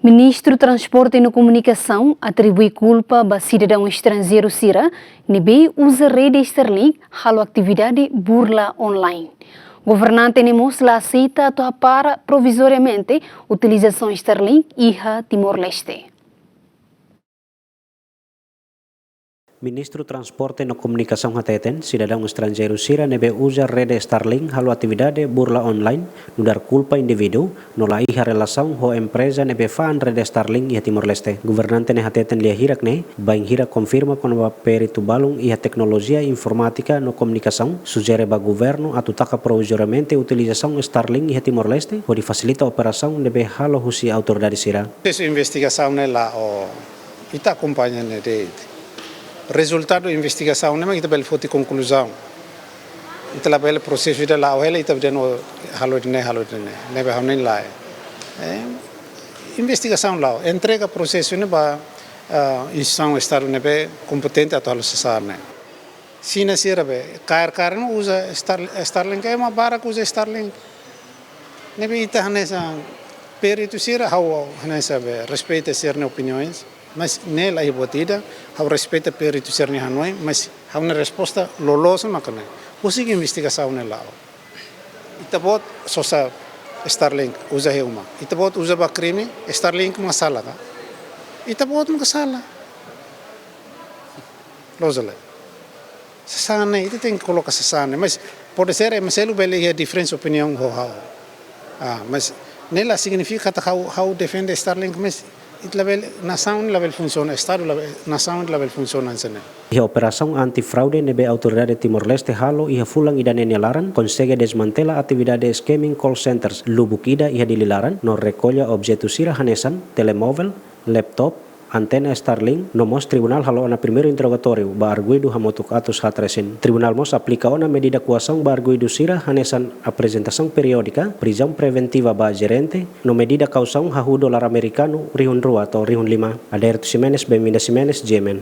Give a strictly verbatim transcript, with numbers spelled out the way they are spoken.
Ministru Transporte no Komunikasaun atribui kulpa ba sidadaun estranjeiru sira ne'ebé uza rede Starlink halo atividade burla online. Governante ne'e mós la aseita atu hapara provizoriamente utilizasaun Starlink iha Timor-Leste. Ministru Transporte no Komunikasaun hateten, sidadaun estranjeiru sira ne'ebé uza rede Starlink halo atividade burla online, nu'udar kulpa indivíduu, no la iha relasaun ho empreza ne'ebé fa'an rede Starlink iha Timor-Leste. Governante ne'e hateten lia hirak ne'e, bainhira konfirma kona-ba peritu balun iha teknolojia informátika no komunikasaun, sujere ba governu atu taka provizoriamente utilizasaun Starlink iha Timor-Leste, hodi fasilita operasaun ne'ebé halo husi autoridade sira. Prosesu investigasaun ne'e la'o, ita akompaña ne'e de'it. Rezultadu investigasaun ne'e mak ita bele foti konkluzaun. Ita labele prosesu ida la'o hela ita dehan halo ida-ne'e, halo ida-ne'e. Ne'ebé ha'u hanoin lae. Eh, investigasaun la'o. Entrega prosesu ne'e ba, ah, instituisaun Estadu ne'ebé kompetente atu halo sasán ne'e. Xina sira be, kaer-kaer ne'e uza Star-, Starlink, ema barak uza Starlink. Ne'ebé ita hanesan peritu sira, ha'u hanesan be, respeita sira-nia opiniões, mas ne'e la iha buat ida, ha'u respeita peritu sira-nia hanoin, mas ha'u-nia resposta loloos maka ne'e. Husik investigasaun ne'e la'o. Ita-boot sosa Starlink, uza iha uma. Ita-boot uza ba krime, Starlink mak sala ka? Ita-boot mak sala. Loos ka lae? Sasán ne'e, ita tenke koloka sasán ne'e. Mas pode ser, ema seluk bele iha diferente opiniaun ho ha'u. Ah, mas ne'e la signifika katak ha'u, ha'u defende Starlink, mas ita labele, nasaun labele funsiona, Estadu labele, nasaun labele funsiona hanesan ne'e. Iha operasaun anti-fraude ne'ebé autoridade Timor-Leste halo iha fulan ida-ne'e nia laran, konsege desmantela atividade scamming call centers lubuk ida iha Dili laran, no rekolla objetu sira hanesan, telemóvel, laptop, antena Starlink, no mós tribunál halo ona primeiru interrogatóriu ba arguidu hamutuk atus haat resin. Tribunál mós aplika ona medida koasaun ba arguidu sira hanesan aprezentasaun periódika, prizaun preventiva ba jerente, no medida kausaun hahú dolar amerikanu rihun rua to'o rihun lima. Adérito Ximenes, Benvinda Ximenes, G M N.